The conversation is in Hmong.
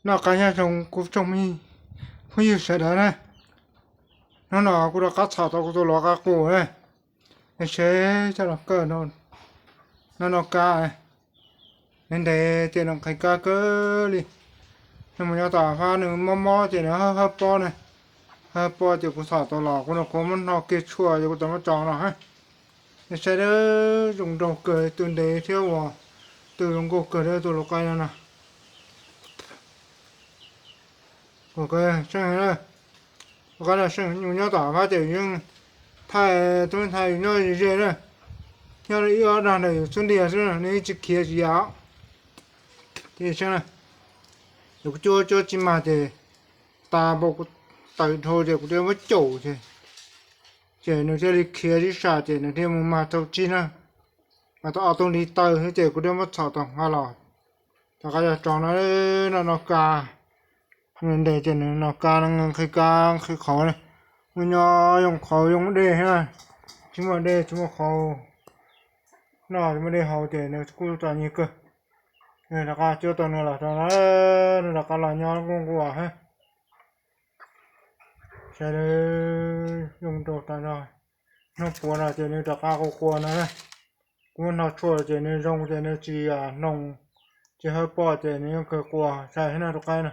Noj qab nyob zoo kuv tsoom phooj ywg sawv daws na. Hnub no kuv rov qab txhom tau kuv tus lau qab qus na. Nej saib cov lau kawg no, noj kab ntev ntev ces nws nqhis kab kawg li. Nws mus nyob tom fab nws mob mob ces nws hawb hawb pob na. Hawb pob ces kuv txhom tau los kuv no kuv muab hno kiag tshuaj ces kuv tau muab tso no. Nej saib, zoo nraug kawg, tus ntev thiab uas tus zoo nkauj kawg tus lau qaib no na. Lau qaib no seej, nyob tom fab ces yeej thaij tub thaij yus nyob ze ze na. Nyob ib ob dag ntawm yus xub ntiag xwb, nws yeej tsis khiav tsis yam. Ces kuv cuab cuab tsis mag ces tas npaum kuv tawm dhau ces kuv thiaj muab caum ces, ces nws thiaj li khiav sib sam ces nws thiaj mus mag tau tsib na. Mag tau ob tug li taw xwb ces kuv thiaj muab txhom tau nqa los. Rov qab yog tso no, no noj kab ntev ces nws noj kab no nqhis kab nqhis qhauv. Mus nyob yoo qhauv yoo dej thiab, tsis muaj dej tsis muaj qhauv noj tsis muaj dej haus ces nws kuj txom nyem kawg. Rov qab cuab tau nws los rau no, nws rov qab los nyob nquag nquag thiab. Saib, zoo nraug tas zog. Hnub puav no ces nws rov qab qua qua no. Kuv muab hno tshuaj ces nws zoo ces nws tsis hnoos, tsis hawb pob ces nws yeej kawg qua, saib thiab no tus qaib no.